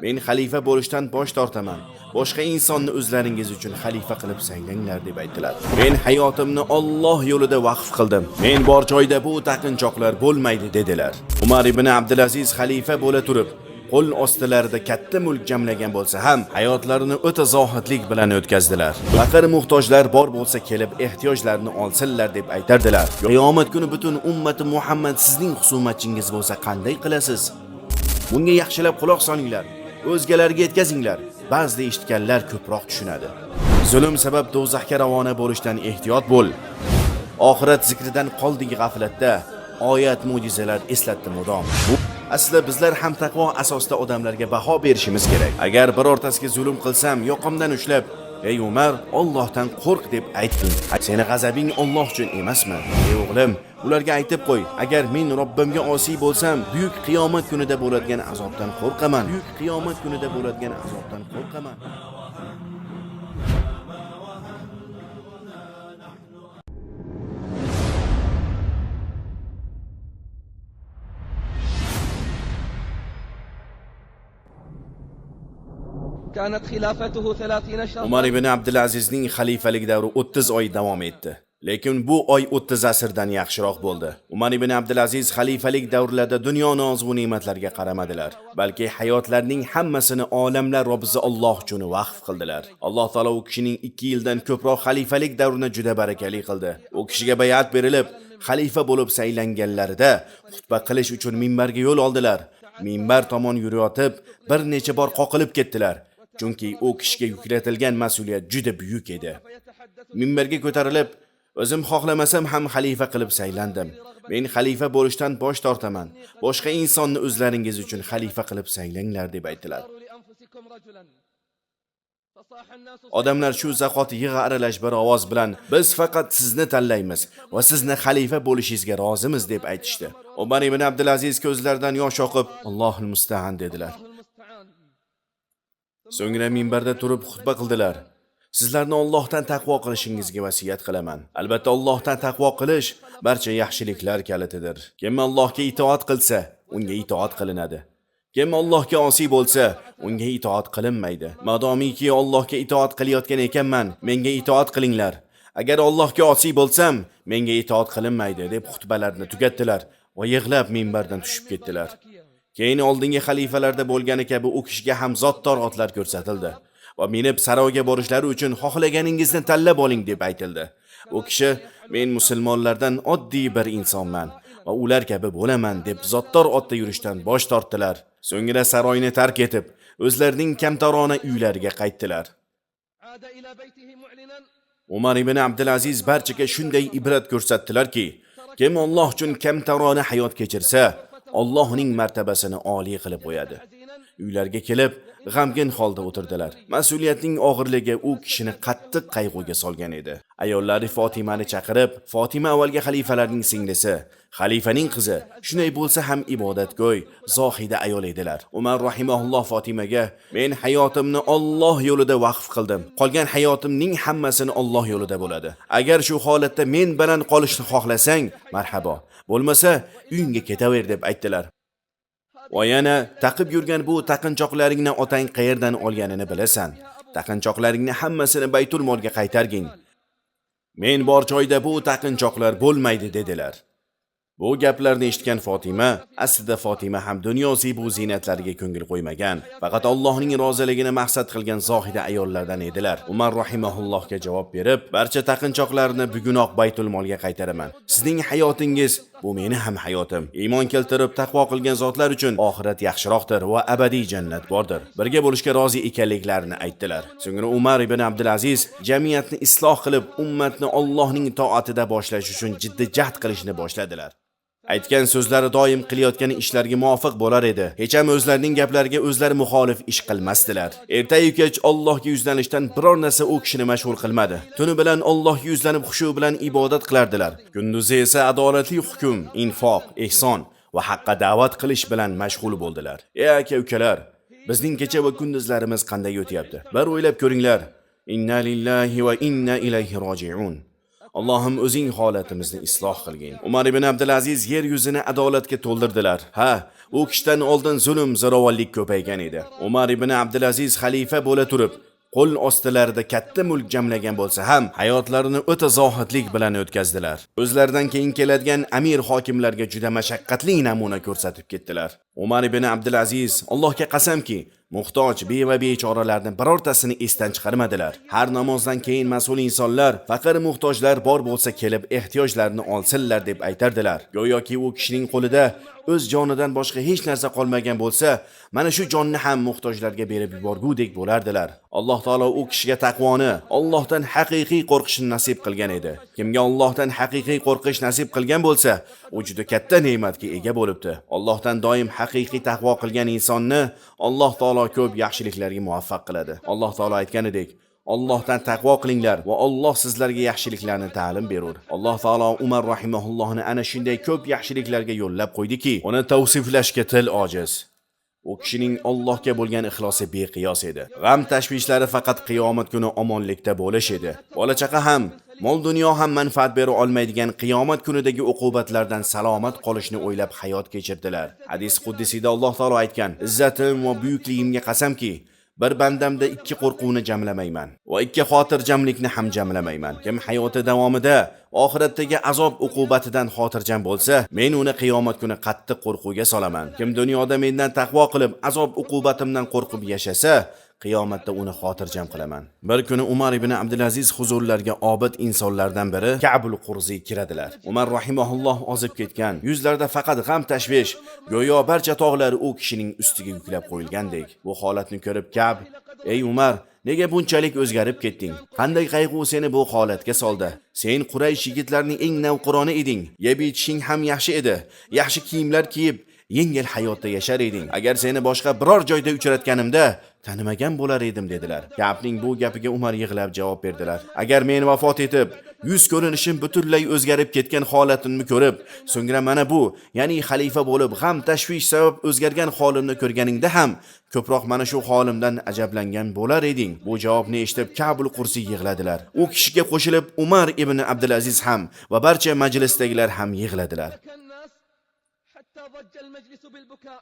Men xalifa bo'lishdan bosh tortaman. Boshqa insonni o'zlaringiz uchun xalifa qilib saylanglar deb aytdilar. Men hayotimni Alloh yo'lida vaqf qildim. Men bor joyda bu taqinchoqlar bo'lmaydi dedilar. Umar ibn Abdulaziz xalifa bo'la turib, qo'l ostilarida katta mulk jamlagan bo'lsa ham, hayotlarini o'ta zohidlik bilan o'tkazdilar. Faqir muhtojlar bor bo'lsa kelib ehtiyojlarini olsinlar deb aytardilar. Qiyomat kuni butun ummati Muhammad sizning husumatchingiz bo'lsa qanday qilasiz? Bunga yaxshilab quloq solinglar, o'zgalarga yetkazinglar. Ba'zida eshitganlar ko'proq tushunadi. Zulm sabab do'zaxga ravona bo'lishdan ehtiyot bo'l. Oxirat zikridan qoldik g'aflatda, oyat mo'jizalar eslatdi mudom. Bu aslida bizlar ham taqvo asosida odamlarga baho berishimiz kerak. Agar birortasiga zulm qilsam, yoqamdan ushlab, "Ey Umar, Allohdan qo'rq" deb aytgin. Seni g'azabing Alloh uchun emasmi? Ey o'g'lim, ularga aytib qo'y, agar men Robbimga osiy bo'lsam, buyuk qiyomat kunida bo'ladigan azobdan qo'rqaman. Buyuk qiyomat kunida bo'ladigan azobdan qo'rqaman. كانت خلافته 30 شهرا. Umar ibn Abdulazizning xalifalik davri 30 oy davom etdi. Lekin bu oy 30 asrdan yaxshiroq bo'ldi. Umar ibn Abdulaziz xalifalik davrlarida dunyo nozu ne'matlarga qaramadilar, balki hayotlarining hammasini olamlar Robbisi Alloh uchun vaqf qildilar. Alloh taolo u kishining 2 yildan ko'proq xalifalik davrini juda barakali qildi. U kishiga bay'at berilib, xalifa bo'lib saylanganlarida xutba qilish uchun minbarga yo'l oldilar. Minbar tomon yurayotib, bir necha bor qoqilib ketdilar. Chunki u kishiga yuklatilgan mas'uliyat juda buyuk edi. Minbarga ko'tarilib, o'zim xohlamasam ham xalifa qilib saylandim. Men xalifa bo'lishdan bosh tortaman. Boshqa insonni o'zlaringiz uchun xalifa qilib saylanglar deb aytdilar. لأنفسكم رجلا. فصاح الناس Odamlar shu zahoti yig'i aralash bir ovoz bilan biz faqat sizni tanlaymiz va sizni xalifa bo'lishingizga rozimiz deb aytishdi. Umar ibn Abdulaziz ko'zlaridan yosh oqib, Allohul musta'an dedilar. الله المستعان. So'ngra minbarda turib xutba qildilar. Sizlarni Allohdan taqvo qilishingizga vasiyat qilaman. Albatta Allohdan taqvo qilish barcha yaxshiliklar kalitidir. Kim Allohga itoat qilsa, unga itoat qilinadi. Kim Allohga osiy bo'lsa, unga itoat qilinmaydi. Madomiki Allohga itoat qilayotgan ekanman, menga itoat qilinglar. Agar Allohga osiy bo'lsam, menga itoat qilinmaydi deb xutbalarini tugatdilar va yig'lab minbardan tushib ketdilar. Keyin oldingi xalifalarda bo'lgani kabi u kishiga ham zotdor otlar ko'rsatildi va minib saroyga borishlari uchun xohlaganingizni tanlab oling deb aytildi. U kishi men musulmonlardan oddiy bir insonman va ular kabi bo'laman deb zotdor otda yurishdan bosh tortdilar. So'ngra saroyni tark etib, o'zlarining kamtarona uylariga qaytdilar. عاد إلى بيته معلنا Umar ibn Abdulaziz barchaga shunday ibrat ko'rsatdilarki, kim Alloh uchun kamtarona hayot kechirsa, Allohning martabasini oliy qilib qo'yadi. حزينا Uylarga kelib, g'amgin holda o'tirdilar. Mas'uliyatning og'irligi u kishini qattiq qayg'uga solgan edi. Ayollari Fotimani chaqirib, Fotima avvalgi xalifalarning singlisi, xalifaning qizi, shunday bo'lsa ham ibodatgo'y, zohida ayol edilar. Umar rahimahulloh Fotimaga: "Men hayotimni Alloh yo'lida vaqf qildim. Qolgan hayotimning hammasini Alloh yo'lida bo'ladi. Agar shu holatda men bilan qolishni xohlasang, marhabo. Bo'lmasa, uyingga ketaver" deb aytdilar. Va yana taqib yurgan bu taqinchoqlaringni otang qayerdan olganini bilasan. Taqinchoqlaringni hammasini baytul molga qaytargin. Men bor joyda bu taqinchoqlar bo'lmaydi dedilar. Bu gaplarni eshitgan Fotima, aslida Fotima ham dunyo zebu ziynatlariga ko'ngil qo'ymagan, faqat Allohning roziligini maqsad qilgan zohida ayollardan edilar. Umar rahimahullohga javob berib, barcha taqinchoqlarni bugunoq baytul molga qaytaraman. Sizning hayotingiz bu meni ham hayotim. Iymon keltirib taqvo qilgan zotlar uchun oxirat yaxshiroqdir va abadiy jannat bordir. Birga bo'lishga rozi ekanliklarini aytdilar. So'ngra Umar ibn Abdulaziz jamiyatni isloh qilib, ummatni Allohning toatida boshlash uchun jiddiy jahd qilishni boshladilar. Aytgan so'zlari doim qilayotgan ishlariga muvofiq bo'lar edi. Hech ham o'zlarining gaplariga o'zlari muxolif ish qilmasdilar. Ertayu kech Allohga yuzlanishdan biror narsa u kishini mashg'ul qilmadi. Tuni bilan Allohga yuzlanib xushu bilan ibodat qilardilar. Kunduzi esa adolatli hukm, infoq, ehson va haqqa da'vat qilish bilan mashg'ul bo'ldilar. Ey aka ukalar, bizning kecha va kunduzlarimiz qanday o'tyapti? Bir o'ylab ko'ringlar. Inna lillahi va inna ilayhi roji'un. Allohim o'zing holatimizni isloh qilgin. Umar ibn Abdulaziz yer yuzini adolatga to'ldirdilar. Ha, u kishidan oldin zulm, zo'ravonlik ko'paygan edi. Umar ibn Abdulaziz xalifa bo'la turib, qo'l ostilarida katta mulk jamlagan bo'lsa ham, hayotlarini o'ta zohidlik bilan o'tkazdilar. O'zlaridan keyin keladigan amir hokimlarga juda mashaqqatli namuna ko'rsatib ketdilar. Umar ibn Abdulaziz, Allohga qasamki, muhtoj, beva bechoralarni birortasini esdan chiqarmadilar. Har namozdan keyin mas'ul insonlar, faqir muhtojlar bor bo'lsa kelib ehtiyojlarini olsinlar deb aytardilar. Go'yoki u kishining qo'lida o'z jonidan boshqa hech narsa qolmagan bo'lsa, mana shu jonni ham muhtojlarga berib yuborgudek bo'lardilar. Alloh taolo u kishiga taqvoni, Allohdan haqiqiy qo'rqishni nasib qilgan edi. Kimga Allohdan haqiqiy qo'rqish nasib qilgan bo'lsa, u juda katta ne'matga ega bo'libdi. Allohdan doim haqiqiy taqvo qilgan insonni Alloh taolo ko'p yaxshiliklarga muvaffaq qiladi. Alloh taolo aytganidek, Allohdan taqvo qilinglar va Alloh sizlarga yaxshiliklarni ta'lim berur. Alloh taolo Umar rahimahullohni ana shunday ko'p yaxshiliklarga yo'llab qo'ydiki, uni tavsiflashga til ojiz. U kishining Allohga bo'lgan ixlosi beqiyos edi. G'am tashvishlari faqat qiyomat kuni omonlikda bo'lish edi. Bola chaqa ham, mol dunyo ham manfaat bera olmaydigan qiyomat kunidagi uqubatlardan salomat qolishni o'ylab hayot kechirdilar. Hadis quddisida Alloh taolo aytgan: "Izzatim va buyukligimga qasamki, bir bandamda ikki qo'rquvni jamlamayman va ikki xotirjamlikni ham jamlamayman. Kim hayoti davomida oxiratdagi azob uqubatidan xotirjam bo'lsa, men uni qiyomat kuni qattiq qo'rquvga solaman. Kim dunyoda mendan taqvo qilib, azob uqubatimdan qo'rqib yashasa, qiyomatda uni xotirjam qilaman." Bir kuni Umar ibn Abdulaziz huzurlariga obid insonlardan biri Ka'bul Qurzi kiradilar. Umar rahimahulloh ozib ketgan, yuzlarida faqat g'am tashvish, go'yo barcha tog'lar u kishining ustiga yuklab qo'yilgandek. Bu holatni ko'rib Ka'b: "Ey Umar, nega bunchalik o'zgarib ketding? Qanday qayg'u seni bu holatga soldi? Sen Quraysh yigitlarining eng navqironi eding. Yeb ichishing ham yaxshi edi. Yaxshi kiyimlar kiyib, yengil hayotda yashar eding. Agar seni boshqa biror joyda uchratganimda tanimagan bo'lar edim" dedilar. Ka'bning bu gapiga Umar yig'lab javob berdilar: "Agar men vafot etib, yuz ko'rinishim butunlay o'zgarib ketgan holatimni ko'rib, so'ngra mana bu, ya'ni xalifa bo'lib, g'am tashvish sabab o'zgargan holimni ko'rganingda ham ko'proq mana shu holimdan ajablangan bo'lar eding." Bu javobni eshitib Ka'bul Qursi yig'ladilar. U kishiga qo'shilib Umar ibn Abdulaziz ham va barcha majlisdagilar ham yig'ladilar. حتى ضج المجلس بالبكاء.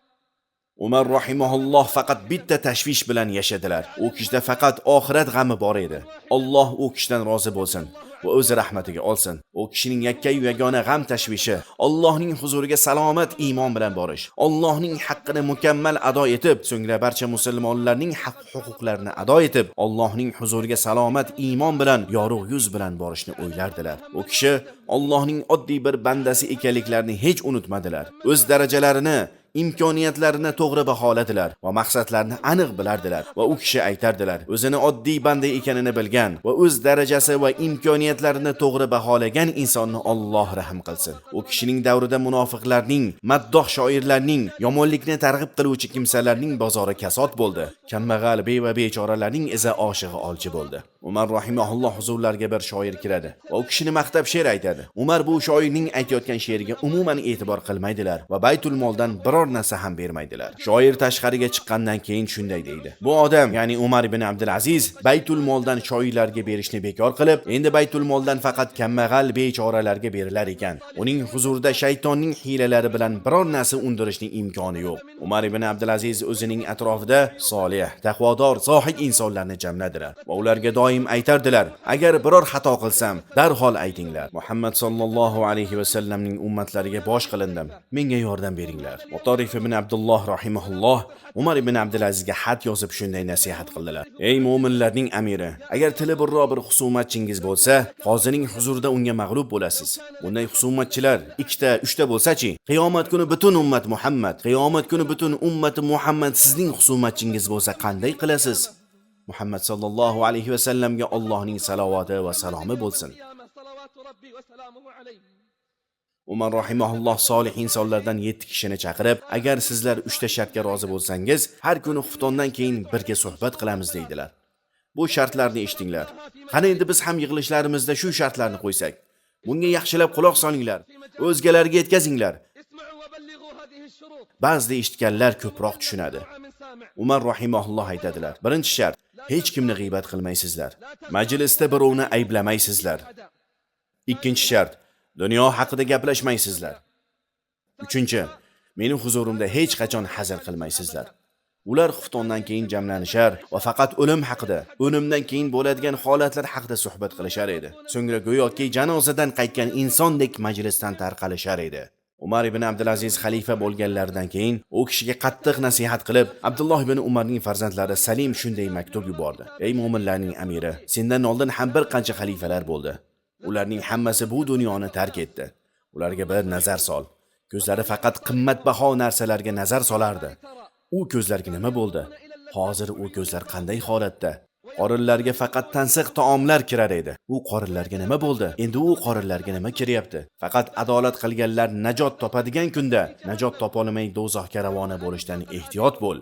Umar rahimahulloh faqat bitta tashvish bilan yashadilar. U kishida faqat oxirat g'ami bor edi. Alloh u kishidan rozi bo'lsin va o'z rahmatiga olsin. U kishining yakkayu yagona g'am tashvishi Allohning huzuriga salomat iymon bilan borish, Allohning haqqini mukammal ado etib, so'ngra barcha musulmonlarning haq huquqlarini ado etib, Allohning huzuriga salomat iymon bilan yorug' yuz bilan borishni o'ylardilar. U kishi Allohning oddiy bir bandasi ekanliklarini hech unutmadilar. O'z darajalarini, imkoniyatlarini to'g'ri baholadilar va maqsadlarini aniq bilardilar va u kishi aytardilar: o'zini oddiy banda ekanini bilgan va o'z darajasi va imkoniyatlarini to'g'ri baholagan insonni Alloh rahm qilsin. U kishining davrida munofiqlarning, maddoh shoirlarning, yomonlikni targ'ib qiluvchi kimsalarning bozori kasod bo'ldi. Kambag'al, beva bechoralarning izi oshig'i olchi bo'ldi. Umar rahimahulloh huzurlariga bir shoir kiradi va u kishini maqtab she'r aytadi. Umar bu shoirning aytayotgan she'riga umuman e'tibor qilmaydilar va baytul moldan biror narsa ham bermaydilar. Shoir tashqariga chiqqandan keyin shunday deydi: bu odam, ya'ni Umar ibn Abdulaziz baytul moldan shoirlarga berishni bekor qilib, endi baytul moldan faqat kambag'al bechoralarga berilar ekan. Uning huzurida shaytonning hiylalari bilan biror narsa undirishning imkoni yo'q. Umar ibn Abdulaziz o'zining atrofida solih, taqvodor, zohid insonlarni jamladilar va ularga doim aytardilar: agar biror xato qilsam, darhol aytinglar. Muhammad sallallohu alayhi va sallamning ummatlariga bosh qilindim. Menga yordam beringlar. Mutarrif ibn Abdulloh rahimahulloh Umar ibn Abdulazizga xat yozib shunday nasihat qildilar: ey mo'minlarning amiri, agar tili birro bir husumatchingiz bo'lsa, qozining huzurida unga mag'lub bo'lasiz. Bunday husumatchilar ikkita, uchta bo'lsa-chi, qiyomat kuni butun ummat Muhammad, qiyomat kuni butun ummati Muhammad sizning husumatchingiz bo'lsa qanday qilasiz? Muhammad sallallohu alayhi va sallamga Allohning salovati va salomi bo'lsin. Umar rahimahulloh solih insonlardan 7 kishini chaqirib, agar sizlar 3 ta shartga rozi bo'lsangiz, har kuni xuftondan keyin birga suhbat qilamiz deydilar. Bu shartlarni eshitinglar. Qani endi biz ham yig'ilishlarimizda shu shartlarni qo'ysak. Bunga yaxshilab quloq solinglar, o'zgalarga yetkazinglar. Ba'zida eshitganlar ko'proq tushunadi. Umar rahimahulloh aytadilar: birinchi shart, hech kimni g'iybat qilmaysizlar. Majlisda birovni ayblamaysizlar. Ikkinchi shart, dunyo haqida gaplashmaysizlar. Uchinchi, meni huzurimda hech qachon hazil qilmaysizlar. Ular xuftondan keyin jamlanishar va faqat o'lim haqida, o'limdan keyin bo'ladigan holatlar haqida suhbat qilishar edi. So'ngra go'yoki janozadan qaytgan insondek majlisdan tarqalishar edi. Umar ibn Abdulaziz xalifa bo'lganlaridan keyin u kishiga qattiq nasihat qilib, Abdulloh ibn Umarning farzandlari Salim shunday maktub yubordi: "Ey mo'minlarning amiri, sendan oldin ham bir qancha xalifalar bo'ldi. Ularning hammasi bu dunyoni tark etdi. Ularga bir nazar sol. Ko'zlari faqat qimmatbaho narsalarga nazar solardi. U ko'zlarga nima bo'ldi? Hozir u ko'zlar qanday holatda? Qorinlarga faqat tansiq taomlar kirar edi. U qorinlarga nima bo'ldi? Endi u qorinlarga nima kiryapti? Faqat adolat qilganlar najot topadigan kunda najot topolmay do'zaxga ravona bo'lishdan ehtiyot bo'l.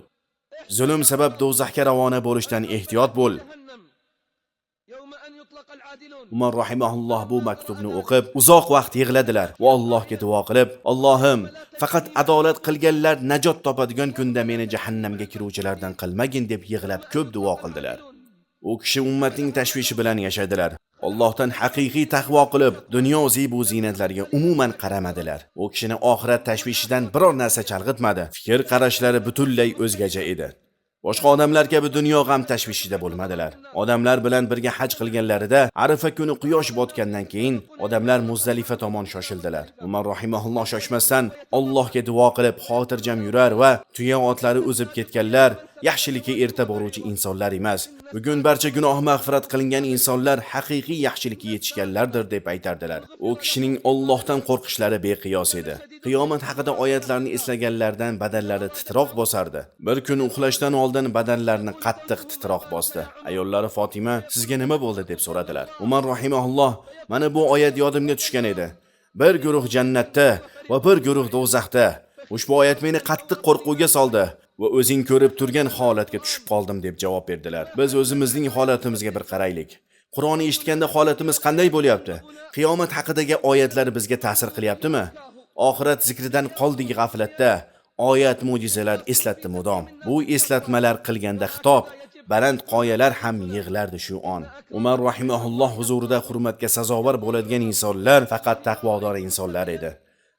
Zulm sabab do'zaxga ravona bo'lishdan ehtiyot bo'l." يوم أن يطلق العادلون Umar rahimahulloh bu maktubni o'qib uzoq vaqt yig'ladilar va Allohga duo qilib, "Allohim, faqat adolat qilganlar najot topadigan kunda meni jahannamga kiruvchilardan qilmagin" deb yig'lab ko'p duo qildilar. U kishi ummatning tashvishi bilan yashadilar. Allohdan haqiqiy taqvo qilib, dunyo zebu ziynatlariga umuman qaramadilar. U kishini oxirat tashvishidan biror narsa chalg'itmadi. Fikr qarashlari butunlay o'zgacha edi. Boshqa odamlar kabi dunyo g'am tashvishida bo'lmadilar. Odamlar bilan birga haj qilganlarida Arafa kuni quyosh botgandan keyin odamlar Muzdalifa tomon shoshildilar. Umar rahimahulloh shoshmasdan Allohga duo qilib xotirjam yurar va tuya otlari o'zib ketganlar yaxshilikka erta boruvchi insonlar emas. Bugun barcha gunoh mag'firat qilingan insonlar haqiqiy yaxshilikka yetishganlardir deb aytardilar. U kishining Allohdan qo'rqishlari beqiyos edi. Qiyomat haqida oyatlarni eslaganlardan badanlari titroq bosardi. Bir kun uxlashdan oldin badanlarini qattiq titroq bosdi. Ayollari Fatima, "Sizga nima bo'ldi?" deb so'radilar. Umar rahimahulloh, "Mana bu oyat yodimga tushgan edi. Bir guruh jannatda va bir guruh do'zaxda. Ushbu oyat meni qattiq qo'rquvga soldi va o'zing ko'rib turgan holatga tushib qoldim" deb javob berdilar. Biz o'zimizning holatimizga bir qaraylik. Qur'onni eshitganda holatimiz qanday bo'lyapti? Qiyomat haqidagi oyatlar bizga ta'sir qilyaptimi? Oxirat zikridan qoldik g'aflatda. Oyat mo'jizalar eslatdi mudom. Bu eslatmalar qilganda xitob, baland qoyalar ham yig'lardi shu on. Umar rahimahulloh huzurida hurmatga sazovor bo'ladigan insonlar faqat taqvodor insonlar edi.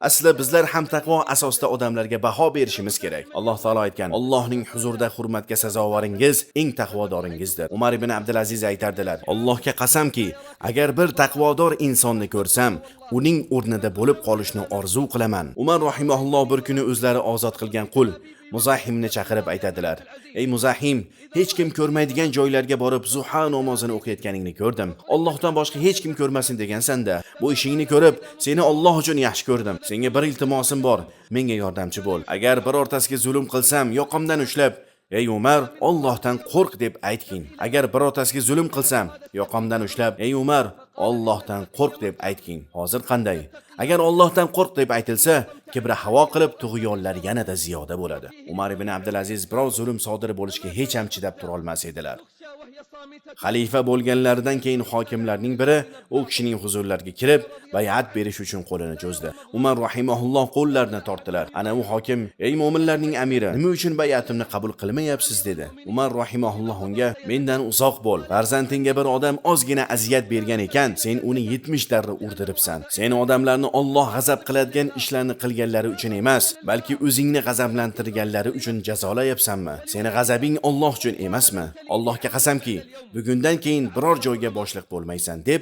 Aslida bizlar ham taqvo asosida odamlarga baho berishimiz kerak. Alloh taolo aytgan: "Allohning huzurida hurmatga sazovoringiz eng taqvodoringizdir." Umar ibn Abdulaziz aytardilar: "Allohga qasamki, agar bir taqvodor insonni ko'rsam, uning o'rnida bo'lib qolishni orzu qilaman." Umar rahimahulloh bir kuni o'zlari ozod qilgan qul Muzahimni chaqirib aytadilar: "Ey Muzahim, hech kim ko'rmaydigan joylarga borib zuha namozini o'qiyotganingni ko'rdim. Allohdan boshqa hech kim ko'rmasin degansan-da. Bu ishingni ko'rib, seni Alloh uchun yaxshi ko'rdim. Senga bir iltimosim bor, menga yordamchi bo'l. Agar birortasiga zulm qilsam, yoqamdan ushlab, "Ey Umar, Allohdan qo'rq" deb aytgin. Agar birortasiga zulm qilsam, yoqamdan ushlab, "Ey Umar, Allohdan qo'rq" deb aytgin. Hozir qanday? Agar Allohdan qo'rq deb aytilsa, kibra havo qilib tug'yonlar yanada ziyoda bo'ladi. Umar ibn Abdulaziz birov zulm sodir bo'lishga hech ham chidab tura olmas edilar. تخشى وهي صامتة Xalifa bo'lganlaridan keyin hokimlarning biri u kishining huzurlariga kirib, bay'at berish uchun qo'lini cho'zdi. Umar rahimahulloh qo'llarini tortdilar. Ana u hokim: "Ey mo'minlarning amiri, nima uchun bay'atimni qabul qilmayapsiz?" dedi. Umar rahimahulloh unga: "Mendan uzoq bo'l. Farzandingga bir odam ozgina aziyat bergan ekan, sen uni 70 darra urdiribsan. Sen odamlarni Alloh g'azab qiladigan ishlarni qilganlari uchun emas, balki o'zingni g'azablantirganlari uchun jazolayapsanmi? Seni g'azabing Alloh uchun emasmi? Allohga qasamki, bugundan keyin biror joyga boshliq bo'lmaysan" deb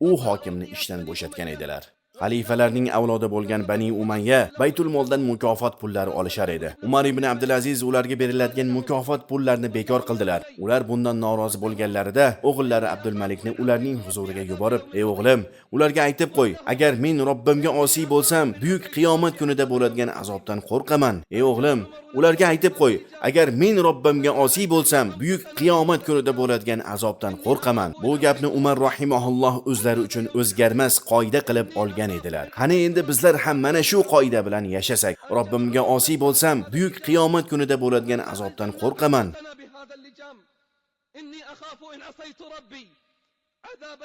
u hokimni ishdan bo'shatgan edilar. Xalifalarning avlodi bo'lgan Bani Umayya Baytul Moldan mukofot pullari olishar edi. Umar ibn Abdulaziz ularga beriladigan mukofot pullarini bekor qildilar. Ular bundan norozi bo'lganlarida o'g'illari Abdulmalikni ularning huzuriga yuborib, "Ey o'g'lim, ularga aytib qo'y, agar men Robbimga osiy bo'lsam, buyuk qiyomat kunida bo'ladigan azobdan qo'rqaman. Ey o'g'lim, ularga aytib qo'y, agar men Robbimga osiy bo'lsam, buyuk qiyomat kunida bo'ladigan azobdan qo'rqaman." Bu gapni Umar rahimahulloh o'zlari uchun o'zgarmas qoida qilib olgan edilar. Qani endi bizlar ham mana shu qoida bilan yashasak. Robbimga osiy bo'lsam, buyuk qiyomat kunida bo'ladigan azobdan qo'rqaman. أنا بهذا اللجام إني أخاف إن عصيت ربي عذاب